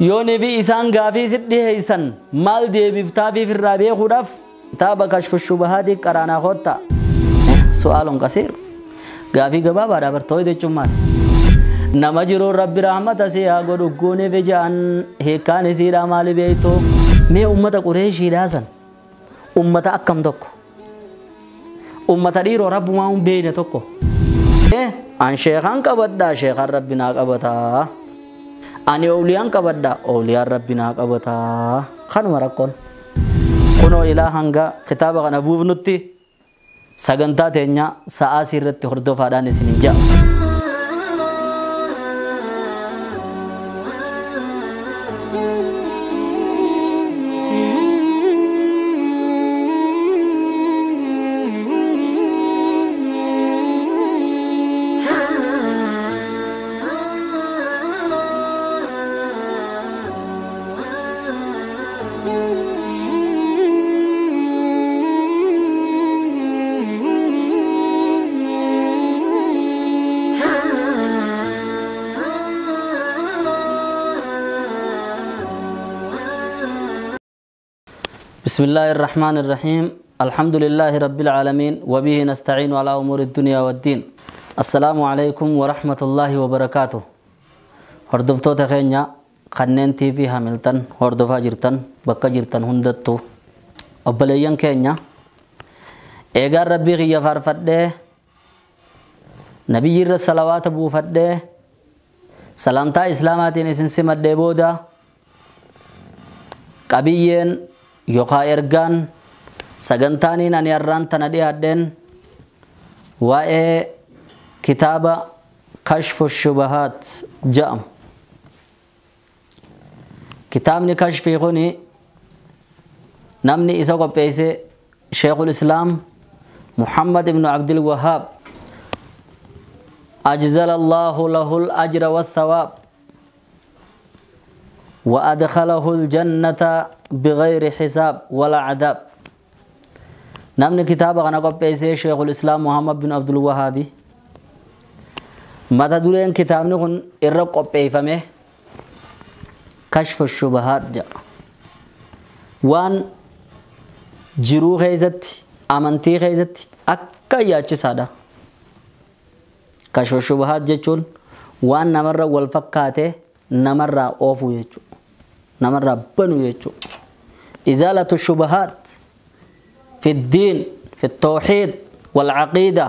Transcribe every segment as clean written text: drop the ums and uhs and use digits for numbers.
Yoonii fi isaan gaafii si dhiheeysan maal deebiftaafiif irraa beekuudhaaf kitaaba Kashfu Shubahaati qaraanaa kotta. Su'aaluun qasiir gaafii gabaabaadha bartooyi jechuun maal? Nama jiruun Rabbi rahmata si haa godhu guuniif ijaan hiikkaan isiidhaa maali beektu? Mee ummata Qureeshiidhaa san ummata akkam tokko? Ummata dhiiroo Rabbumaa hin beekne tokko. An sheekan qabadhaa sheekan Rabbi naa qabataa. Ani ooliyaan qabadhaa ooliyaan Rabbi naa qabataa. Kanuma rakkoon. Kunoo ilaa hanga kitaaba kana buufnutti sagantaa teenya sa'aa irratti hordofaadhaan isin hin ja'a. بسم الله الرحمن الرحيم. الحمد لله رب العالمين وبه نستعين على أمور الدنيا والدين. السلام عليكم ورحمة الله وبركاته. هردفتو تخينيا خنين تي في هاملتن هردفا جرتن بكا جرتن هندتو أبليان كينيا إيغار ربي غيا فارفده نبي الصلوات بو فده سلامتا إسلاماتين إسن سمد بودا قبيين yookaan ergaan sagantaaniin ani har'aan tana dhiyaadheen waa'ee kitaaba Kashfu Shubahaat jedhamu. Kitaabni kashfii kuni namni isa qopheesse Sheekhul Islaam Muhammad ibn Abdul Wahhaab أجزل الله له الأجر والثواب وأدخله الجنة بغير حساب ولا عذاب. نمني كتاب أنا قبيسي شيخ الإسلام محمد بن عبد الوهاب متى دولين كتاب نكون إرق قبي فمه كشف الشبهات جا وان جرو خيزت أمنتي خيزت أكا ياتش سادا كشف الشبهات جتون وان نمر والفكاته نمر أوفو يجو نمر بنو يجو. إزالة الشبهات في الدين في التوحيد والعقيدة.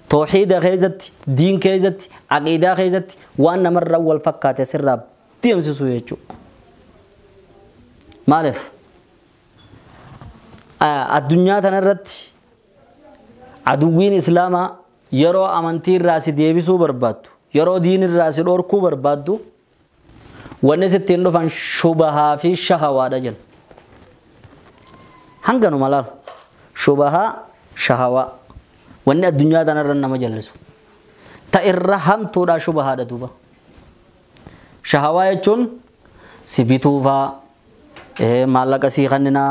توحيد خيزت دين خيزت عقيدة خيزت وأن مرة والفكات سراب تيمسسو يجو. معرف الدنيا تنرت عدوين إسلاما يرو أمنتي الراس ديبسو بربادو يرو دين الراس الأوركو بربادو والناس تندفن شبهة في شهوات جل هنگنو ملال شبهة شهوة وان الدنيا تنرن مجلس تئرهم تورا شبهة دوبا شهوة يچون سبيتوفا مالك سيغننا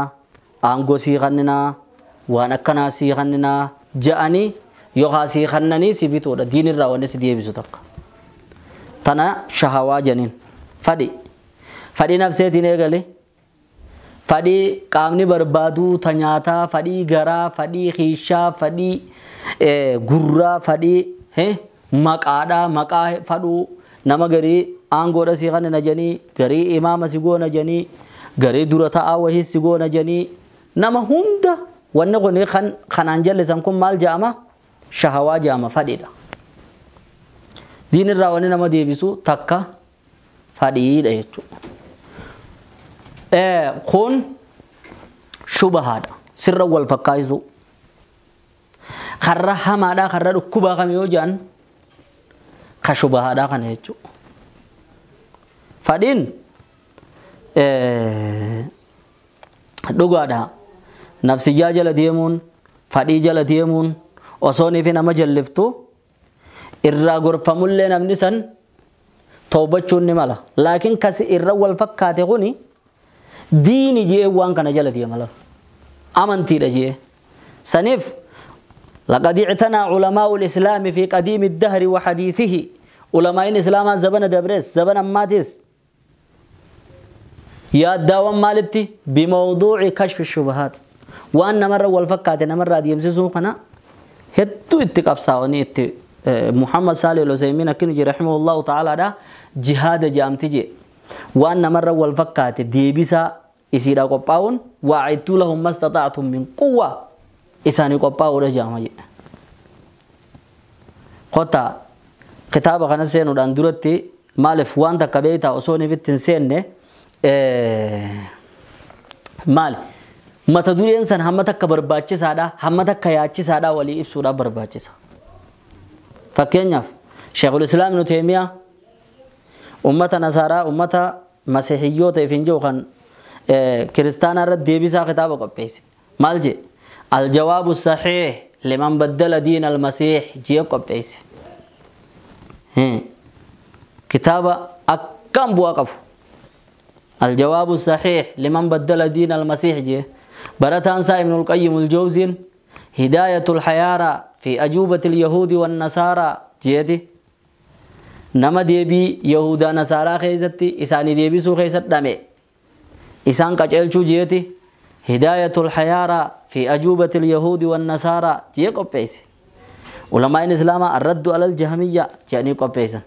آنگو سيغننا وانكنا سيغننا جاني يوها سيغنني سبيتورا دين الرا والناس ديبسو تك تنا شهوة جنين fadhi fadhi nafseetiin eegale fadhii qaamni barbaadu ta nyaataa fadhii garaa fadhii kiishaa fadhii gurraa fadhii maqaadhaa maqaa fadhuu nama garii aangoodha si kanna janii garii imaama si goona janii garii dura ta'aa wahii si goona janii nama hunda wanni kun kanaan jallisan kun maal jedhama shahawaa jedhama fadhiidha. Diinirraa wanni nama deebisu takka fadhiidha jechuudha. Kun shubahaadha. Sirra wal fakkaayisu. Karra hamaadhaa karra dhukkubaa kam yoo jedhan ka shubahaadhaa kana jechuudha. Fadhiin dhugaadha. Nafsiyyaa jala deemuun fadhii jala deemuun osoo fi nama jalliftu irraa gorfamullee namni san toobachuun ni mala. Laakiin kasi irra wal fakkaate kuni diini jee waan kana jala deema mala. Amantiidha jee. Saniif لقد اعتنى علماء الإسلام في قديم الدهر وحديثه. علماء الإسلام زبن دبرس زبن ماتس Yaaddaawwan maalitti? Bimawduuci kashfi shubahaat. Waan namarra wal fakkaate namarraa deemsisuu kana hedduu itti qabsaa'anii itti Muhammad Saalih Al-Usaymiin akkini jedhe rahimahullahu ta'alaadha jihaada jedhamti jedhe. Waan namarra wal fakkaate deebisaa isiidha qophaa'uun waacidtuu lahum mastaxa'tum min quwwa isaanii qophaa'uudha jedhama jedhe. Kottaa kitaaba kana seenuudhaan duratti maaliif waan takka beektaa osoo inni itti hin seenne maali mata dureen san hamma takka barbaachisaadha hamma takka yaachisaadha walii ibsuudhaaf barbaachisa. Fakkeenyaaf Sheekhul Islaam Ibnu Teemiyaa ummata Nasaaraa ummata Masiihiyyoota ifin jiru kan kiristaanaa irratti deebisaa kitaaba qopheesse. Maal jedhe? Aljawaabu saxiix liman baddala diina almasiix jee qopheesse. Kitaaba akkam bu'aa qabu. Aljawaabu saxiix liman baddala diina almasiix jee. Barataan isaa Ibnul Qayyim Aljawziin Hidaayatul Hayaaraa fi ajuubatil Yahuudi wan Nasaaraa jeeti. Nama deebii Yahudaa Nasaaraa keessatti isaanii deebisuu keessatti dhame. Isaan qajeelchuu jeeti. Hidaayatul Hayaaraa fi ajuubatil Yahuudi wan Nasaaraa jee qopheesse. Ulamaa'in Islaamaa arraddu alal jahamiyya jedhanii qopheessan.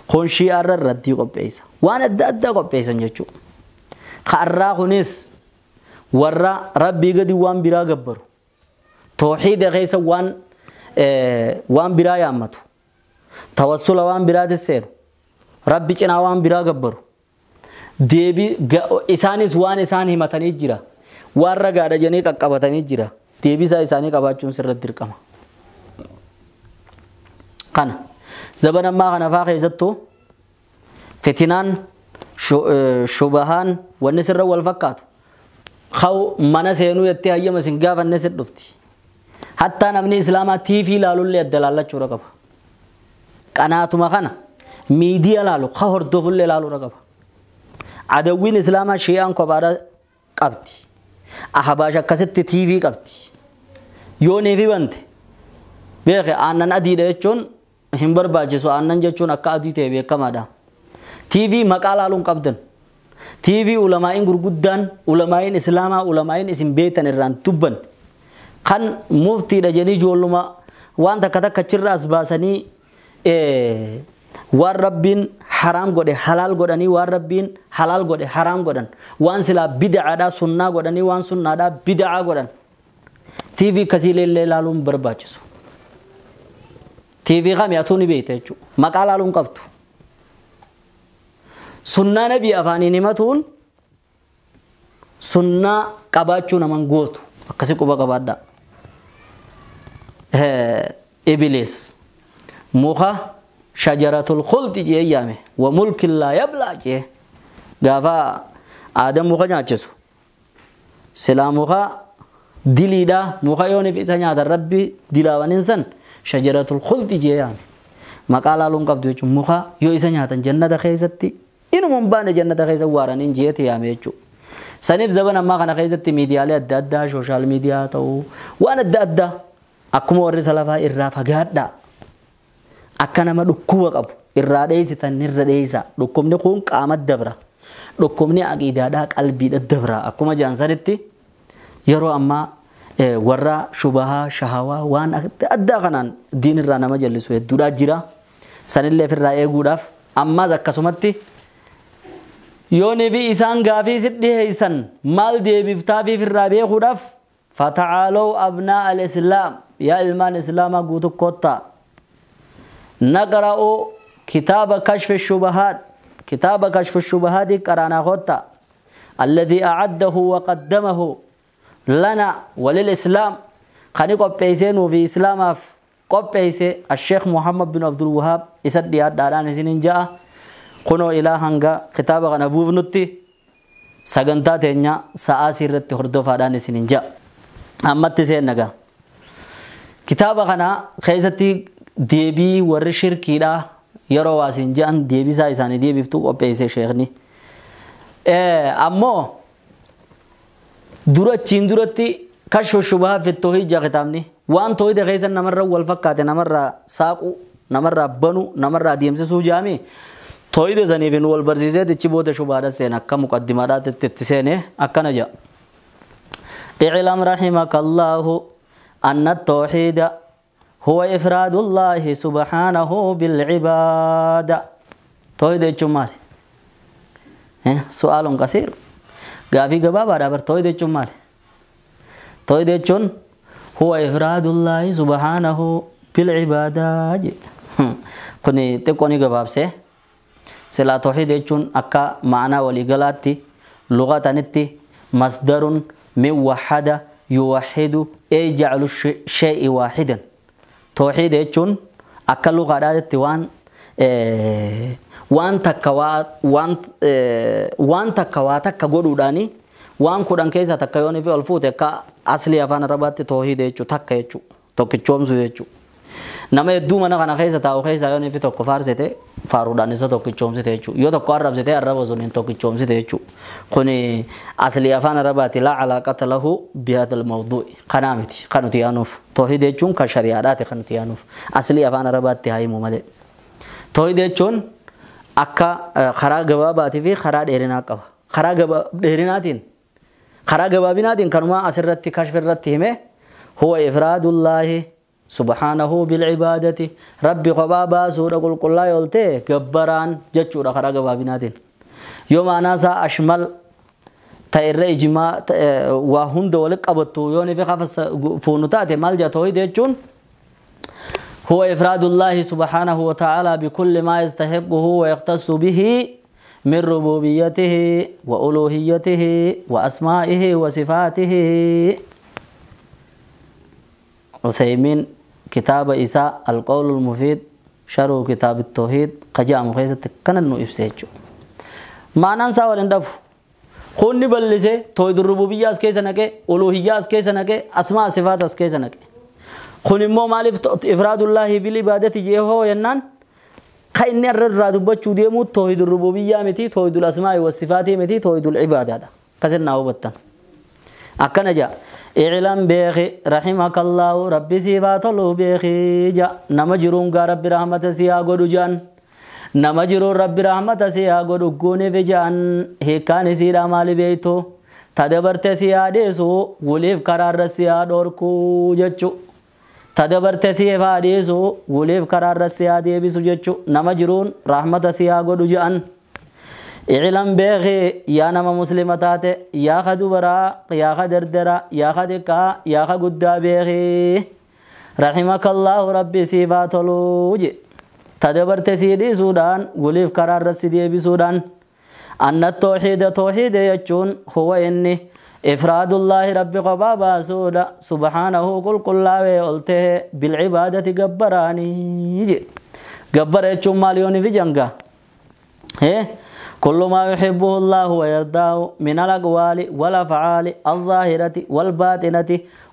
Kun shi'aa irra raddii qopheessa. Waan adda addaa qopheessan jechuudha. Ka'arraa kunis warra rabbii gadi waan biraa gabbaru. Tooxiida keessa waan biraa yaammatu. Tawassula waan biraatti seenu. Rabbi cinaa waan biraa gabbaru. Deebii isaanis waan isaan himatanii jira. Waan ragaadha jedhanii qaqqabatanii jira. Deebisaa isaanii qabaachuun sirratti dirqama. Kana zaman ammaa kana faa keessattuu fitinaan shubahaan wanni sirra wal fakkaatu. Kaw mana seenuu jettee hayyama isin gaafanne sit dhufti. Hattaa namni Islaamaa TV ilaalullee adda laallachuudha qaba. Qanaatuma kana miidiyaa laalu ka hordofullee laaluudha qaba. Adawwiin Islaamaa shi'aan kophaadha qabdi. Ahbaash akkasitti TV qabdi. Yoo neefi bante beeke aannan adiidha jechuun hin barbaachisu aannan jechuun akka adii ta'e beekamaadha. TV maqaa laaluun qabdan. TV ulamaa'iin gurguddaan ulamaa'iin Islaamaa ulamaa'iin isin beektan irraan dubban kan muftiidha jedhanii ijoolluma waan takka takka achirra as baasanii waan rabbiin haraam godhe halaal godhanii waan rabbiin halaal godhe haraam godhan waan silaa bid'aadhaa sunnaa godhanii waan sunnaadhaa bid'aa godhan. TV akkasii illee laaluun barbaachisu. TV kami atuu ni beekta jechuudha. Maqaa laaluun qabdu. Sunnaa nabii afaaniin himatuun sunnaa qabaachuu naman gootu. Akkasii quba qabaadhaa. Ibilis muka shajaratul khuldi jee yaame wa mulkin laa yablaa jee gaafa Aadam muka nyaachisu silaa muka diliidha muka yooniif isa nyaatan rabbi dilaawaniin san shajaratul khuldi jee yaame. Maqaa laaluun qabdu jechuun muka yoo isa nyaatan jannata keessatti inuma hin baane jannata keessa waaraniin jeete yaame jechuudha. Saniif zaman ammaa kana keessatti miidiyaalee adda addaa sooshaal miidiyaa ta'uu waan adda addaa akkuma warri salafaa irraa fagaadhaa. Akka nama dhukkuba qabu irraa dheessitan irra dheessa. Dhukkubni kun qaama dabra. Dhukkubni aqiidaadhaa qalbiidha dabra. Akkuma jaansanitti yeroo ammaa warra shubahaa shahawaa waan adda addaa kanaan diin irraa nama jallisu hedduudhaa jira. Sanillee ofirraa eeguudhaaf ammaas akkasumatti yoonii fi isaan gaafii si dhiheessan maal deebiftaafiif irraa beekuudhaaf fata'aalow abnaa al-islaam yaa ilmaan islaamaa guutuu kottaa. نقرأ كتاب كشف الشبهات كتاب كشف الشبهات قرانا خطة الذي أعده وقدمه لنا وللإسلام خاني قبيسين وفي إسلام قبيس الشيخ محمد بن عبد الوهاب إسد داران سنين جاء كنو إلى هنگا كتاب غنبوف نتي سغنتا تنيا سآسير هردوفا دان سنين جاء أما تسين نغا كتاب غنا خيزتي deebii warri shirkiidha yeroo waasin jedhan deebisaa isaanii deebiftuu qopheesse sheekni. Ammoo dura achiin duratti kashfa shubahaa fi toohid jaa kitaabni waan toohida keessa namarra wal fakkaate namarraa saaqu namarraa banu namarraa deemsisuu jaame Toohida saniif nu wal barsiisee tichi booda shubaadha seena akka muqaddimaadhaatti itti seene akkana jedha. اعلم رحمك الله أن التوحيد هو إفراد الله سبحانه بالعبادة. توحيد الجمال سؤال قصير قافي قبابة دابر. توحيد الجمال توحيد الجن هو إفراد الله سبحانه بالعبادة. كني تكوني قباب سه سلا توحيد الجن أكا معنى ولقلاتي لغة نتي مصدر من وحد يوحد أي جعل الشيء واحدا. توحيد الجن أكا لغة وان waan takka waan takka waa takka godhuudhaani waan kudhan keessa takka yoon fi ol fuute akka asli afaan arabaatti toohida jechuu takka jechuu tokkichoomsu jechuu. Nama hedduu mana kana keessa taa'u keessa yoon fi tokko faarsite faaruudhaan isa tokkichoomsite jechuu, yoo tokko arrabsite arraba sun hin tokkichoomsite jechuu. Kuni asli afaan arabaatti laa calaaqata lahu bihadha almawduu'i kanaa miti kan nuti yaanuuf. Toohida jechuun kan shari'aadhaati kan nuti yaanuuf asli afaan arabaatti haa himu malee. Toohida jechuun akka karaa gabaabaatii fi karaa dheerinaa qaba. Karaa dheerinaatiin karaa gabaabinaatiin kanuma asirratti kashfirratti hime huwa ifraadullaahi subhaanahu bilcibaadati rabbi kophaa baasuudha qulqullaa yooltee gabbaraan jechuudha karaa gabaabinaatiin. Yoo maanaa isaa ashmal ta'e irra ijmaa waa hunda walitti qabattu yoo ni fi fuunu taate maal jaa toohida jechuun هو إفراد الله سبحانه وتعالى بكل ما يستحقه ويختص به من ربوبيته وألوهيته وأسمائه وصفاته. عثيمين كتاب إساء القول المفيد شرح كتاب التوحيد قجاء مخيسة كان إبسيتشو معنى ساوى لندفو خوني بلسي توحيد الربوبية أسكيسة نكي ألوهية أسكيسة نكي أسماء صفات أسكيسة نكي. خون immoo maaliif ifraadullaahi bil'ibaadati jee hoo jennaan ka inni irra irraa dubbachuu deemu toohidul rububiyyaa miti toohidul asmaa'i wasifaatii miti toohidul ibaadaadha. Akkasiin naa hubattan. Akkana jaa اعلم beeki رحمك الله rabbi siif haa tolu beeki ja nama jiruun gaa rabbi rahmata si haa godhu jaan nama jiruun rabbi rahmata si haa godhu guuniif jaan hiikkaan isiidha maali beektu ta dabarte si haa dhiisu waliif karaarra si haa dhorkuu jechuu. Tadabarte siif haa dhiisu waliif karaarra si haa deebisu jechuu nama jiruun rahmata si haa godhu je'an. اعلم beeki yaa nama muslima taate yaa ka dubaraa yaa ka dardara yaa ka xiqqaa yaa ka guddaa beeki رحمك الله rabbi siif haa toluu je. Tadabarte si dhiisuudhaan waliif karaarra si deebisuudhaan anna tooxiida tooxiida jechuun huwa inni إفراد الله ربي قبا باسودا سبحانه قل قل قلته بالعبادة جبراني جبر يجوم ماليون في جنگا كل ما يحبه الله ويرضاه من الأقوال والأفعال الظاهرة والباطنة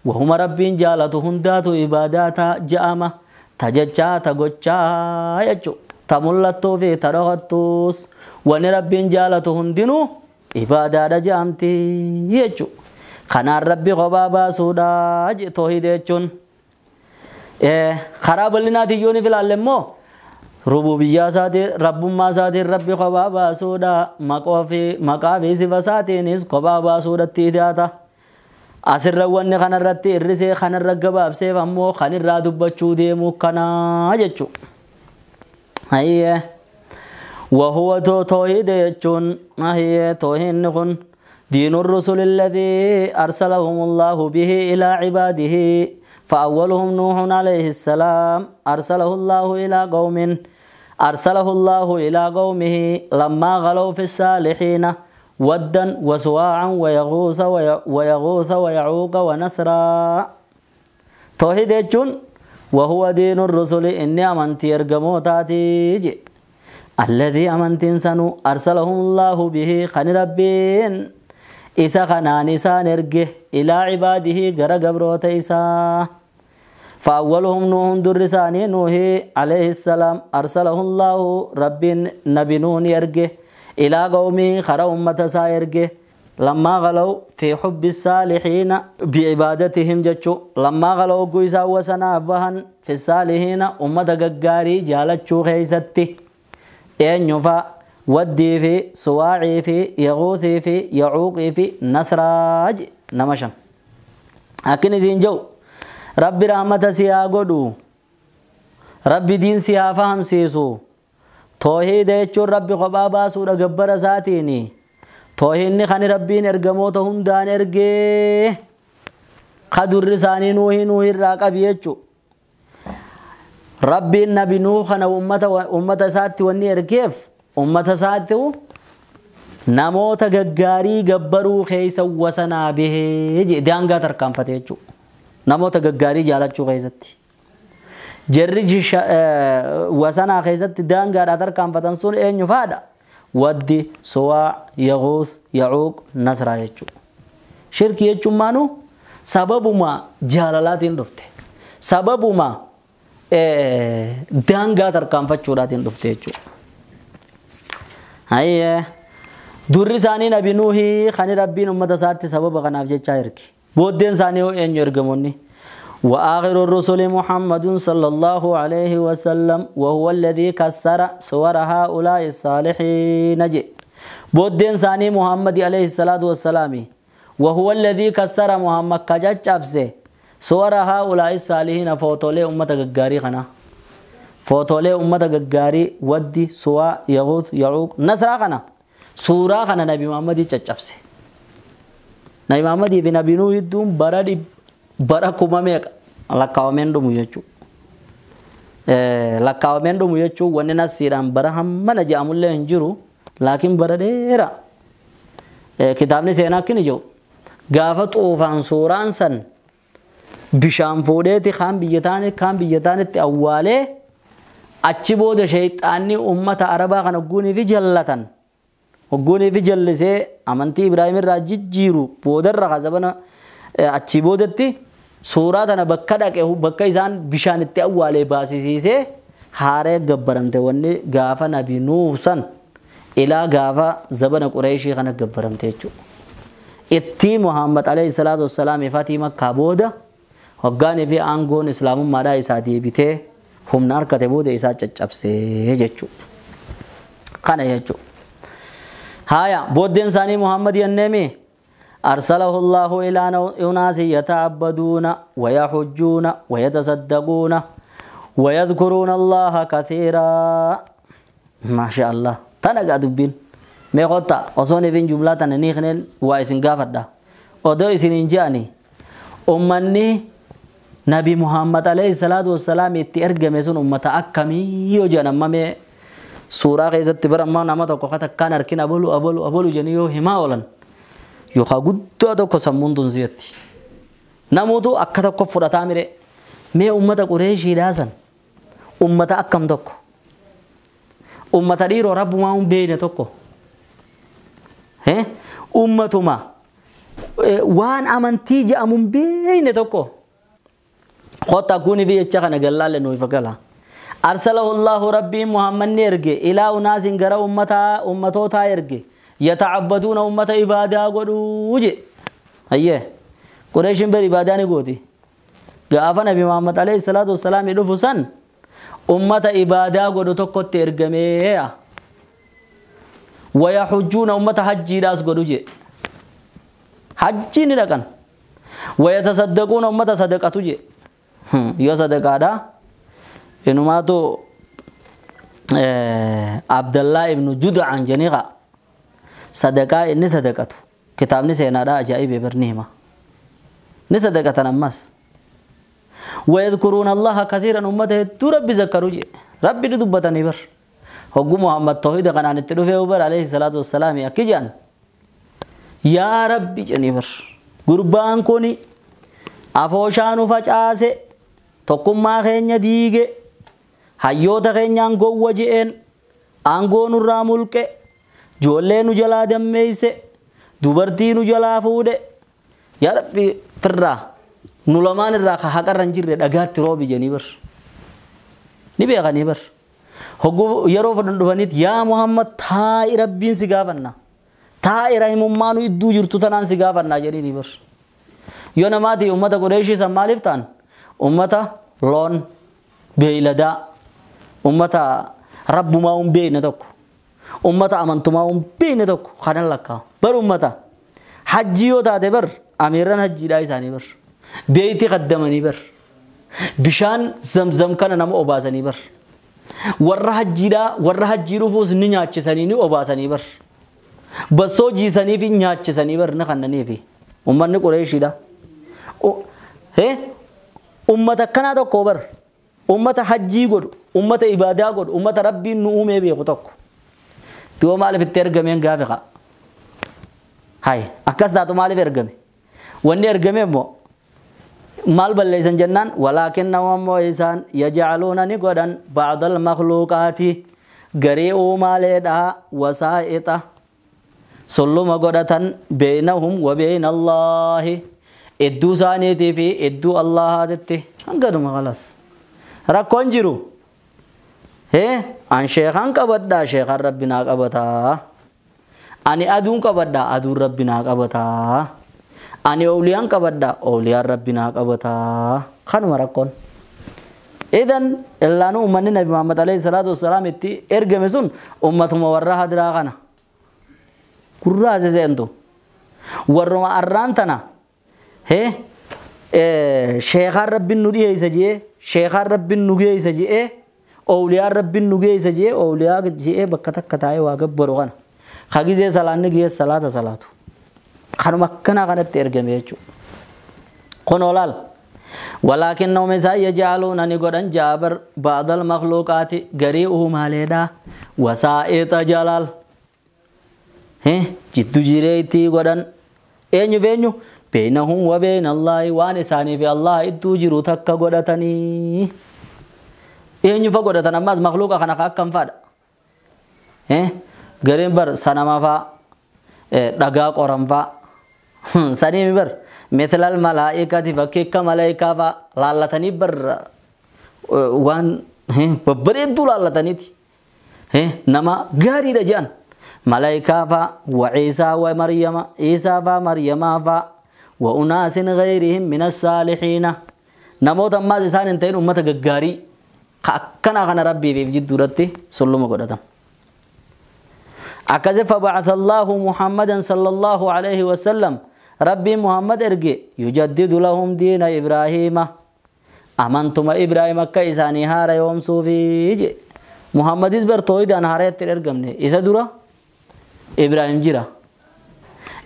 وهم رب جالتهم ذات عباداتا جامة تججا تغچا يجو تملتو في ترغتوس ونرب جالتهم دينو عبادة جامتي يجو خنار ربي غبا باسودا توحيد يجون خراب لنا تيوني في العالم ربوبية ساتي رب ما ساتي ربي غبا باسودا مقافي مقافي صفة ساتي نس غبا باسودا تيداتا أسر وان خن الرتي الرسي خن الرقباب سيف أمو خن الرادو بچو ديمو كنا يجو هيا وهو توحيد يجون هي توحيد نخن دين الرسل الذي أرسلهم الله به إلى عباده فأولهم نوح عليه السلام أرسله الله إلى قوم أرسله الله إلى قومه لما غلوا في الصالحين ودا وسواعا ويغوث ويغوث ويعوق ونسرا توحيد يجون وهو دين الرسل إني أمنت يرقمو تاتي الذي أمنت سنو أرسلهم الله به خن ربين إسا خنان إسا نرقه إلى عباده غر قبروت إسا فأولهم نوح درساني نوح عليه السلام أرسله الله رب نبي نوح يرقه إلى قومه خر أمة سا يرقه لما غلوا في حب الصالحين بعبادتهم جتشو لما غلوا قيسا وسنا بهن في الصالحين أمة ققاري جالتشو خيستي Eenyufa waddii fi suwaacii fi yaquuthii fi yacuuqii fi nasraa nama shan. Akkin isiin jedhu rabbi rahmata si haa godhu, rabbi diin si haa fahamsiisu. Toohiida jechuun rabbi kophaa baasuudha gabbara isaatiini. Toohiinni kan rabbiin ergamoota hundaan ergee kadurri isaanii nuuhii nuuhirraa qabi jechuu. Rabbiin nabi Nuuh kana ummata isaatti wanni ergeef ummata isaatti namoota gaggaarii gabbaruu keessa wasanaa bahee jedhe daangaa tarkaanfate jechuu. Namoota gaggaarii jaalachuu keessatti. Jarri wasanaa keessatti daangaadhaa tarkaanfatan sun eenyu faadha? Waddi, Suwaa, Yaquus, Yacuuq, Nasraa jechuudha. Shirkii jechuun maanuu sababuma jaalalaatiin dhufte. Sababuma daangaa tarkaanfachuudhaatiin dhufte jechuudha. Hayyee durri isaanii nabi Nuuhii kan rabbiin ummata isaatti sababa kanaaf jechaa erge. Booddeen isaanii hoo eenyu ergamoonni? وآخر الرسل محمد صلى الله عليه وسلم وهو الذي كسر صور هؤلاء الصالحين. بودين ثاني محمد عليه الصلاة والسلام وهو الذي كسر محمد كجاجبسه صور هؤلاء الصالحين فوتولي أمة غاري خنا فوتولي أمة غاري ودي سوا يغوث يعوق نصر خنا سورة خنا نبي محمد جاجبسه. نبي محمد في نبي نوح دوم برادي bara kuma meeqa lakkaawameen dhumu jechuudha. Lakkaawameen dhumu jechuun wanni nasiidhaan bara hammana je'amullee hin jiru laakiin bara dheeraa. Kitaabni seenaa akkini jedhu gaafa xuufaan suuraan san bishaan fuudheeti kaan biyya taane kaan biyya taanetti awwaalee achi booda sheexaanni uummata arabaa kana hogguunii fi jallatan hogguunii fi jallisee amantii Ibraahim irraa jijjiiru boodarra kasabana achi boodatti suuraa tana bakka dhaqe bakka isaan bishaan itti awwaalee baasisiisee haaree gabbaramte wanni gaafa nabi Nuuh san ilaa gaafa zabana Qureeshii kana gabbaramte jechuudha. Itti Muhammad alayhi salaatu wassalaam fatii Makkaa booda hoggaanii fi aangoon islaamummaadhaa isaa deebitee humna harkate booda isaa caccabsee jechuudha. Kana jechuudha. Haaya booddeen isaanii Muhammad yenneemi. أرسله الله إلى أناس يتعبدون ويحجون ويتصدقون ويذكرون الله كثيرا. ما شاء الله تنقى دبين ميقوتا أصوني فين جملة نيخنين وإسن قافر ودو إسن إنجاني أمني نبي محمد عليه الصلاة والسلام يتأرقى ميسون أمتا أكمي يوجان أمامي سورة غيزت برمان أمتا وقتا كان أركين أبولو أبولو أبولو جنيو هماولا yookaan guddaa tokko sammuun tun siyatti. Namoota akka tokko fudhataa mire mee uummata Qureeshiidhaa san uummata akkam tokko uummata dhiiroo rabbumaa hin beekne tokko uummatuma waan amantii je'amu hin beekne tokko kottaa kuni fi jecha kana gallaalle nuuf gala. Arsalahu Allahu rabbiin Muhammad ni erge ilaa unaasin gara ummatootaa erge. يتعبدون أمة إبادة قدوجي هيه قريش بر إبادة نقولي قافنا نبي محمد عليه الصلاة والسلام يدفسن أمة إبادة قدو تقط ترجمة ويحجون أمة حج راس قدوجي حج نلقن ويتصدقون أمة صدقة تجي يا صدقة هذا إنه ما تو عبد الله ابن جدعان جنيغا صدقة إني صدقته كتابني سينارا أجائب برنيهما نصدقة نمس ويذكرون الله كثيرا أمته ربي ذكروا ربي لدبتني بر هو محمد توحيد كان عن التلوفة وبر عليه الصلاة والسلام يا كيجان يا ربي جني بر قربان كوني أفوشانو فجأسه تقوم ما خينيا ديجي hayyoota keenyaan gowwa je'een aangoo nurraa mulqe ijoollee nu jalaa dammeeyse dubartii nu jalaa fuudhe yaa rabbi firraa nu lamaan irraa ka haqarra hin jirre dhagaatti roobi jedhanii bar ni beekanii bar hogguu yeroo fudhan dhufaniit yaa Muhammad taa'i rabbiin si gaafanna taa'i rahimummaa nu idduu jirtu tanaan si gaafannaa jedhanii bar yoo namaati ummata Qureeshii san maaliif ta'an ummata loon beeyladaa ummata rabbumaa hin beekne tokko Ummata amantumaa hin beekne tokko kanan lakkaa'u. Bar ummata hajjii yoo taate bar amiirran hajjiidhaa isaanii bar. Beeytii qaddamanii bar. Bishaan zamzam kana nama obaasanii bar. Warra hajjiidhaa warra hajjii dhufuus ni nyaachisanii ni obaasanii bar. Bassoo jiisanii fi nyaachisanii bar ni kannaniifi. Ummanni Qureeshiidha. Ummata akkanaa tokko bar. Ummata hajjii godhu, ummata ibaadaa godhu, ummata rabbiin nu uumee beeku tokko. Duuba maaliif itti ergameen gaafi qa? Hay, akkas taatu maaliif ergame? Wanni ergame immoo maal balleessan jennaan walaakinnahum ammoo isaan yajcaluuna ni godhan bacda almakhluuqaati garii uumaaleedhaa wasaa'ixa sulluma godhatan beeynahum wa beyna allaahi idduu isaaniitii fi idduu allahaatitti hanganuma khalas. Rakkoon jiru an sheekan qabadhaa sheekan rabbi naa qabataa. Ani aduun qabadhaa aduun rabbi naa qabataa. Ani awliyaan qabadhaa awliyaan rabbi naa qabataa. Kanuma rakkoon. Idan illaanuu ummanni Nabi Muhammad alayhi salaatu wassalaam itti ergame sun ummatuma warra hadiraa kana. Gurraa seseentu. Warruma arraan tana sheekaan rabbiin nu dhiyeessa jee sheekaan rabbiin nu geessa jee awliyaan rabbiin nu geessa jee awliyaa jee bakka takka taa'ee waa gabbaru kana. Hagizee salaanni geessa salaata salaatu. Kanuma akkanaa kanatti ergame jechuudha. Kun olaal. Walaakinnahum isaan yajcaluuna ni godhan jaabar ba'dal makhluuqaati garii uumaaleedhaa wasaa'ixa jalaal. Jiddu jireetti godhan eenyu eenyu beeynahum wa beyna Allaahi waan isaanii fi Allah idduu jiru takka godhatanii. Eenyu fa godhatan ammas makhluuqa kana akkam fadha. Gariin bar sanama faa dhagaa qoran faa sanii bar mithlal malaa'ikati fakkii akka malaa'ikaa faa laallatanii bar waan babbareedduu laallataniiti. Nama gaariidha jedhan malaa'ikaa faa wa Ciisaa wa Maryama Ciisaa faa Maryamaa faa wa unaasin ghayrihim min assaalihiina namoota ammaas isaan hin ta'in ummata gaggaarii akkanaa kana rabbiif jidduudhatti sulluma godhatan. أكذب فبعث الله محمدا صلى الله عليه وسلم ربي محمد إرجع يجدد لهم دين إبراهيم أمنتم إبراهيم كإساني هار يوم صوفي محمد إزبر تويد أن هاريت إرجمني إذا دورة إبراهيم جرا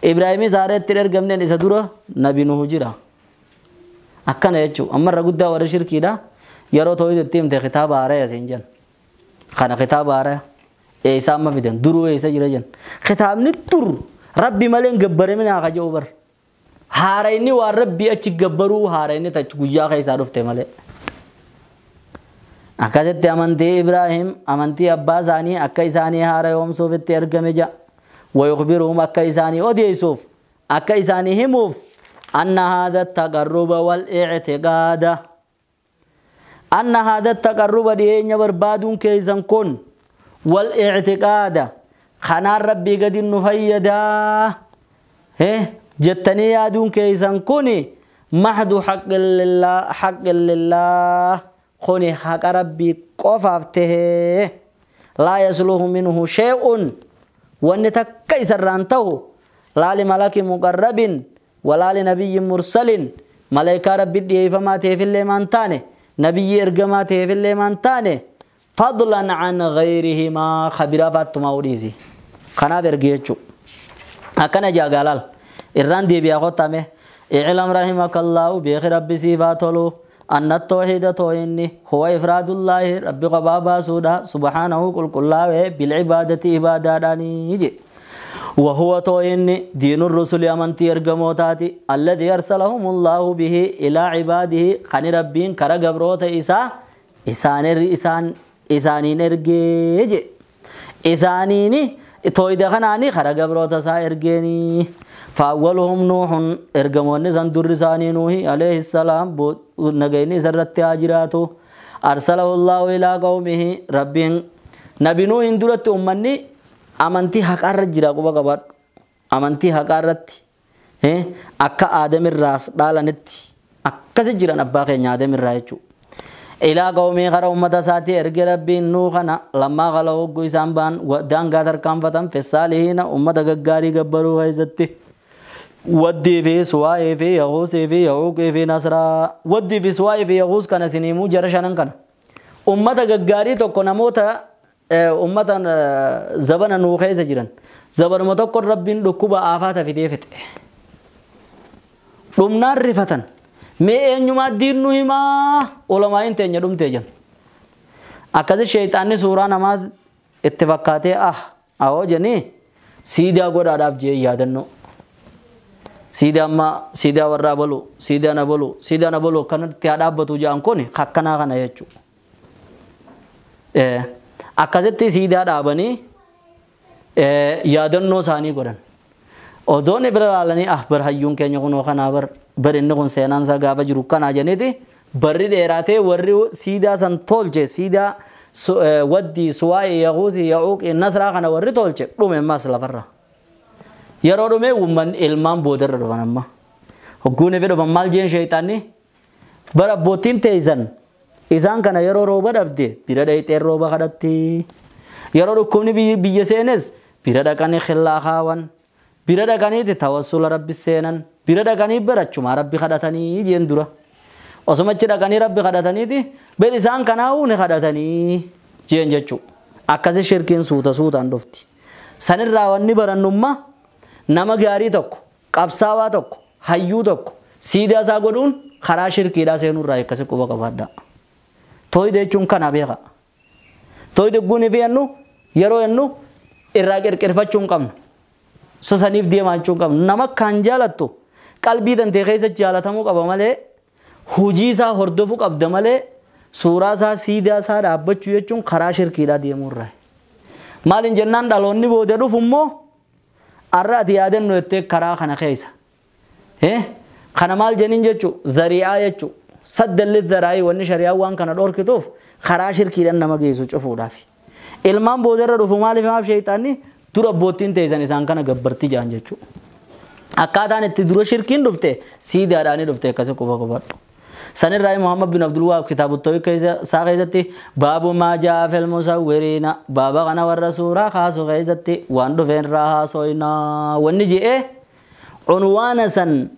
إبراهيم زارت إرجمني إذا دورة نبي نوح جرا أكن يجوا أما رجود دا ورشير كده يرو تويد التيم ده خطاب هاري سينجان خنا خطاب هاري إيسا ما فيدن درو إيسا جرا جن خطاب نتر ربي مالين جبر من آخر جوبر هاريني وربي أتش جبرو هاريني تجوجا خيسا رفته ماله أكذت أمنتي إبراهيم أمنتي أبا زاني أكيساني هاريهم سوف ترجمجا ويخبرهم أكيساني أودي يوسف أكيساني هموف أن هذا التقرب والاعتقاد أن هذا التقرب دين بربادون كيسان كون والاعتقاد خنا ربي قد نفيدا جتني يادون كيسان كوني محض حق لله حق لله خوني حق ربي قفافته لا يسلوه منه شيء ونتكيسر رانته لا لملك مقرب ولا لنبي مرسل ملائكة ربي دي فما تهف اللي مانتاني نبي إرقما تهف اللي مانتاني فضلا عن غيرهما خبيرا فاتما وريزي خنا فرقيتشو أكنا جا قالال إران دي بيا قطامه اعلم رحمك الله بيخ ربي سيفاتلو أن التوحيد تويني هو إفراد الله ربي قبابا سودا سبحانه قل كل بالعبادة عبادة داني وهو تويني دين الرسل أمنتي إرقموتاتي الذي أرسلهم الله به إلى عباده خني ربين كرقبروت إسا إسان إسان إسانين إرقيج إسانيني تويد خناني خرقبروت إسا إرقيني فأولهم نوح إرقموني سندر إساني نوحي عليه السلام نجيني سرت أجراته أرسله الله إلى قومه ربين نبي نوح درت أمني أمنتي حق الرجل قبا قبر أمنتي حق الرت أكا آدم الراس دالنت أكا سجران أباقي آدم الرايچو Ilaa qawmii gara ummata isaatii erge Rabbiin nuu kana lammaa qala hogguu isaan ba'an daangaa tarkaanfatan fessaalihiina ummata gaggaarii gabbaruu keessatti. Waddii fi Suwaa'ii fi Yaquusii fi Yaquuqii fi Nasraa. Waddii fi Suwaa'ii fi Yaquus kana isin himuu jara shanan kana. Ummata gaggaarii tokko namoota ummata zabana nuu keessa jiran. Zabanuma tokko Rabbiin dhukkuba aafaata fidee fixe. Dhumnaan rifatan. Mee eenyumaa diinnu himaa ulamaa'iin teenya dhumtee jiran. Akkasi sheeyxaanni suuraa namaa itti fakkaatee ah ahoo jennee siidaa godhaadhaaf jee yaadannoo. Siidaa amma siidaa warraa balu siidaa na balu siidaa na balu akkanatti haa dhaabbatu jedhan kun akkanaa kana jechuudha. Akkasitti siidaa dhaabanii yaadannoo isaanii godhan. Odoonni bira ilaalanii ah bar hayyuun keenya kunoo kanaa bar bar inni kun seenaan isaa gaafa jiru kanaa jenneeti barri dheeraatee warri siidaa san tolche siidaa waddii Suwaa'ii Yaquutii Yaquuqii Nasraa kana warri tolche dhume ammas lafarra. Yeroo dhume uummanni ilmaan boodarra dhufan amma. Hogguun fi dhufan maal jeen sheeyxaanni bara abbootiin teessan isaan kana yeroo rooba dhabde bira dhayxeen rooba kadhatti. Yeroo dhukkubni biyya seenes bira dhaqanii khillaa kaawan. Bira dhaqaniiti tawassula rabbi seenan. Bira dhaqanii barachumaa rabbi kadhatanii jeen dura. Osuma achi dhaqanii rabbi kadhataniiti ber isaan kanaa'uu ni kadhatanii jeen jechuu. Akkasi shirkiin suuta suutaan dhufti. Sanirraa wanni barannummaa nama gaarii tokko qabsaawaa tokko hayyuu tokko siidaa isaa godhuun karaa shirkiidhaa seenurraa akkasi quba qabaadha. Tooyida jechuun kana beeka. Tooyida guunii fi jennu yeroo jennu irraa qirqirfachuu hin qabnu. Sasaniif deemaa jechuu hin qabnu. Nama kan jaalattu qalbii tantee keessa jaalatamuu qaba malee hojii isaa hordofuu qabda malee suuraa isaa siidaa isaa dhaabbachuu jechuun karaa shirkiidhaa deemuurraa. Maaliin jennaan dhaloonni booda dhufu immoo arra ati yaadannu jettee karaa kana keessa. Kana maal jenniin jechuu zari'aa jechuu saddalli zaraa'ii wanni shari'aa waan kana dhorkituuf karaa shirkiidhaan nama geessu cufuudhaaf. Ilmaan boodarra dhufu maaliif maaf sheeyxaanni dura abbootiin teessan isaan kana gabbartii ja'an jechuu. Akkaataan itti dura shirkiin dhufte siidaadhaanii dhufte akkasi quba qubadhu. Sanirraa Muhammad bin Abdul Wahab kitaaba Tawhiid isaa keessatti baabu maa jaa fil musawwiriina baaba kana warra suuraa kaasu keessatti waan dhufeen irraa haasoinaa wanni je'ee cunwaana san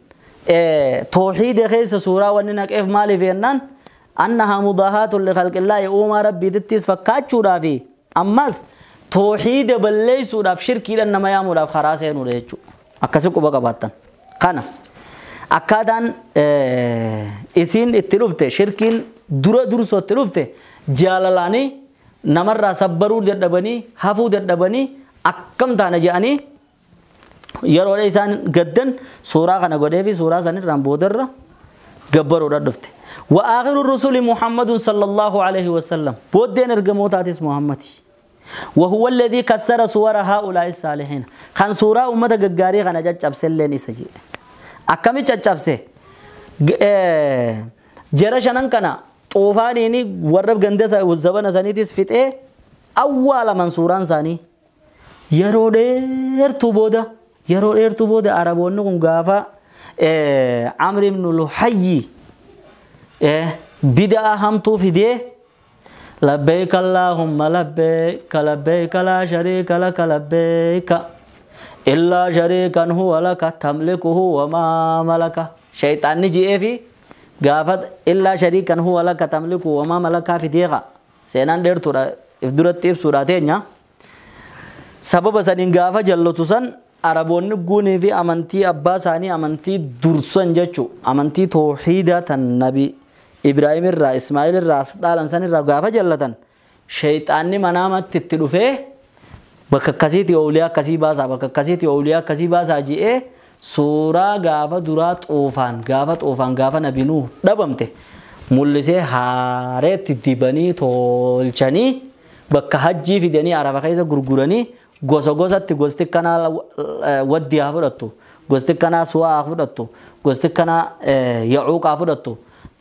tawhiida keessa suuraa wanni naqeef maaliif jennaan annahaa mudaahaatun likhalqillaahi uumaa rabbiitittis fakkaachuudhaafi ammas tawhiida balleessuudhaaf shirkiidhaan nama yaamuudhaaf karaa seenuudha jechuudha. Akkasi quba qabaattan. Kana akkaataan isiin itti dhufte shirkiin dura dursoo itti dhufte jaalalaanii namarraa sabbaruu dadhabanii hafuu dadhabanii akkam taana je'anii yeroo isaan gaddan suuraa kana godhee fi suuraa sanirraan boodarra gabbaruudhaan dhufte. Wa aakhiru rusuli Muhammadun sallallahu alaihi wasallam booddeen ergamootatis Muhammadi. وهو الذي كسر صور هؤلاء الصالحين خان سورة أمة غغاري خان جچبسه لين إسجي أكمي جچبسه جرى شنن كنا طوفانيني ورب غندس وزبن سنيتس فيته أول من سوران ساني yeroo dheertuu booda yeroo dheertuu booda Araboonni kun gaafa Amr ibn Luhayyi bid'a hamtuu fidee labbayk Allahumma labbayk labbayk la sharika laka labbayk illa sharikan huwa laka tamlikuhu wa ma malaka shaytaanni ji'ee fi gaafa illa sharikan huwa laka tamlikuhu wa ma malaka fideeqa seenaan dheertuudha if duratti ibsuudha teenya. Sababa saniin gaafa jallatu san Araboonni guunii fi amantii abbaa isaanii amantii dursan jechuu amantii tawhiidaa tan nabi Ibraahim irraa Ismaa'il irraa as dhaalan san irraa gaafa jallatan shayxaanni manaamatti itti dhufee bakka akkasiitii ooliyaa akkasii baasaa bakka akkasiitii ooliyaa akkasii baasaa ji'ee suuraa gaafa duraa xuufaan gaafa xuufaan gaafa nabi Nuuh dhabamte mul'isee haareetti dibanii tolchanii bakka hajjii fidanii Arafa keessa gurguranii gosa gosatti gosti kanaa waddii haa fudhattu gosti kanaa suwaa haa fudhattu gosti kanaa yacuuq haa fudhattu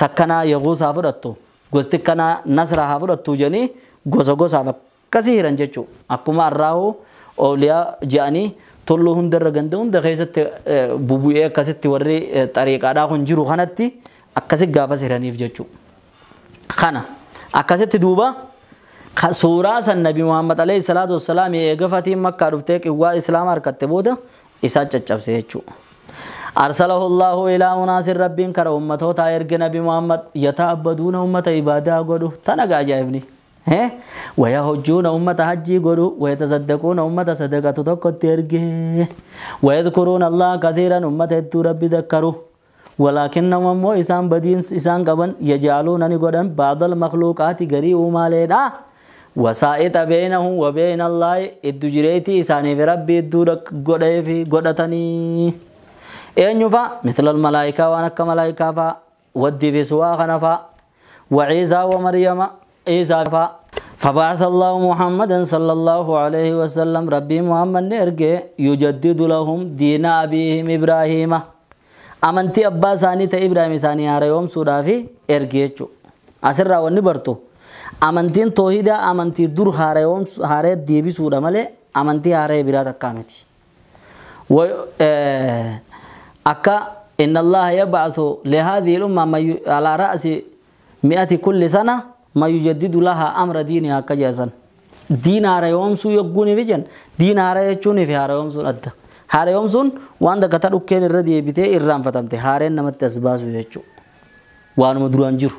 takkanaa yaquus haa fudhattu gosti kanaa nasra haa fudhattu jedhanii gosa gosaaf akkasii hiran jechuudha. Akkuma arraa'u ooliyaa je'anii tulluu hundarra ganda hunda keessatti bubu'ee akkasitti warri xariiqaadhaa kun jiru kanatti akkasi gaafas hiraniif jechuudha. Kana akkasitti duuba suuraa san Nabi Muhammad alayhi salaatu wassalaam eega fatiin Makkaa dhuftee qiwwaa Islaama harkatte booda isaa caccabse jechuudha. أرسله الله إلى أناس ربين كر أمته تايرج نبي محمد يتعبدون أمة عبادة قدو تنقى جايبني ويهجون أمة حجي قدو ويتصدقون أمة صدقة تقترج ويذكرون الله كثيرا أمة ربي ذكروا ولكنهم مو إسان بدين إسان قبن يجعلون نقدن بعض المخلوقات غريب مالنا وسائط بينهم وبين الله الدجريتي إسان في ربي الدور قدي قدتني أين فا مثل الملائكة وأنك ملائكة فا ودي في سواخنا فا وعيسى ومريم عيسى فا فبعث الله محمدا صلى الله عليه وسلم ربي محمد نرجع يجدد لهم دين أبيهم إبراهيم أمنتي أبا ساني تا إبراهيم ساني هاريوم سورافي إرجعتشو أسرع ونبرتو أمنتين توحيدا أمنتي دور هاريوم هاري ديبي سورة ملء أمنتي هاري برات كامتي و أكا إن الله يبعث لهذه الأمة على رأس 100 كل سنة ما يجدد لها أمر دينها كجازا دين هاريوم سو يقوني بيجن دين هاري يچوني في هاريوم سو أدى هاريوم سون وان دكتور أوكين الردي بيته إرام فتمته هارين نمت أسباس ويچو وانو مدروان جرو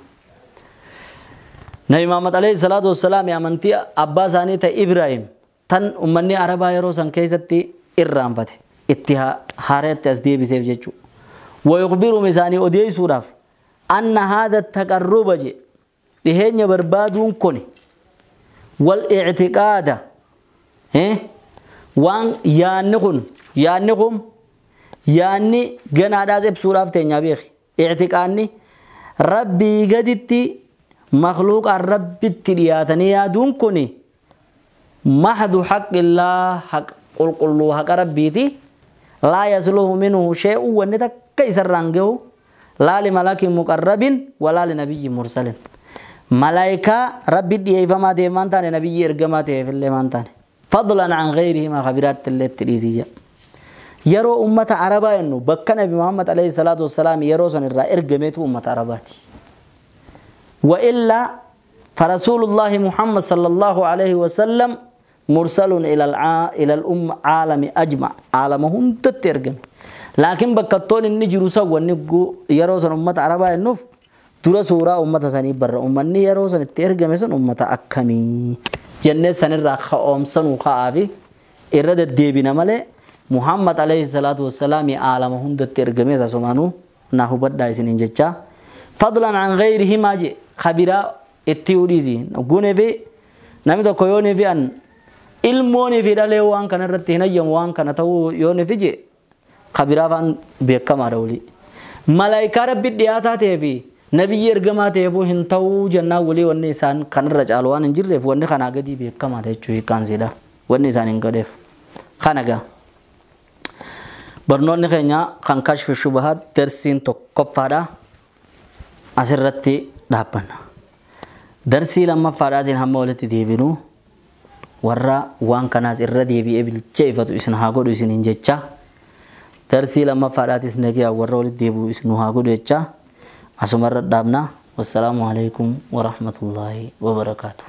نبي محمد عليه الصلاة والسلام أمنتي أبا ساني تا إبراهيم تن أمني عربا يروسن كيستي إرام فته اتها هارت تسدي بسيف جچو ويخبر مساني أدي سوراف أن هذا التقرب جي لهن بربادون كوني والاعتقاد وان يانكم يانكم ياني جنا دازب سوراف تنيا بيخ اعتقادني ربي قدتي مخلوق الرب الترياتني يادون كوني محض حق الله حق قل قل حق ربيتي لا يسلوه منه شيء ونتك كيسر رانجو لا لملك مقرب ولا لنبي مرسل ملائكة ربي دي فما تي مان تاني نبي إرجما تي في اللي مان تاني فضلا عن غيره ما خبرات اللي تريزية يرو أمة عربة إنه بك نبي محمد عليه الصلاة والسلام يرو سن الرا إرجمته أمة عرباتي وإلا فرسول الله محمد صلى الله عليه وسلم مرسل إلى الأم عالم أجمع عالمهم تترجم لكن بكتون النجر سوى النجو يروسن أمة عربة النف ترى سورة أمة سني بر أمني يروسن الترجم سن أمة أكمي جنة سن الرخ أم سن وخافي إرادة ديبنا ملء محمد عليه الصلاة والسلام عالمهم تترجم سمانو نهو بدأ سنين جتة فضلا عن غيره ما جي خبيرة التيوريزي نقول في نمت كيوني في أن ilmooni fi dhalee waan kana irratti hin ayyamu waan kana ta'uu yoo ni fije kabiraa faan beekamaadha olii. Malaayikaa rabbi dhiyaataa ta'ee fi nabiyyi ergamaa ta'eefuu hin ta'uu jennaan walii wanni isaan kanarra caalu waan hin jirreef wanni kanaa gadii beekamaadha jechuu hiikkaan siidha. Wanni isaan hin godheef. Kana gaa. Barnoonni keenya kan kashfi shubahaat darsiin tokkoffaadha. Asirratti dhaabbanna. Darsii lammaffaadhaatiin hamma walitti deebinu. Warra waan kanaas irra deebi'ee bilcheeffatu isin haa godhu isiniin jecha darsii lammaffaadhaatis nagaa warra walitti deebi'u isin haa godhu jecha asumarra dhaabna. Wassalaamu alaikum warahmatullaahi wabarakaatuh.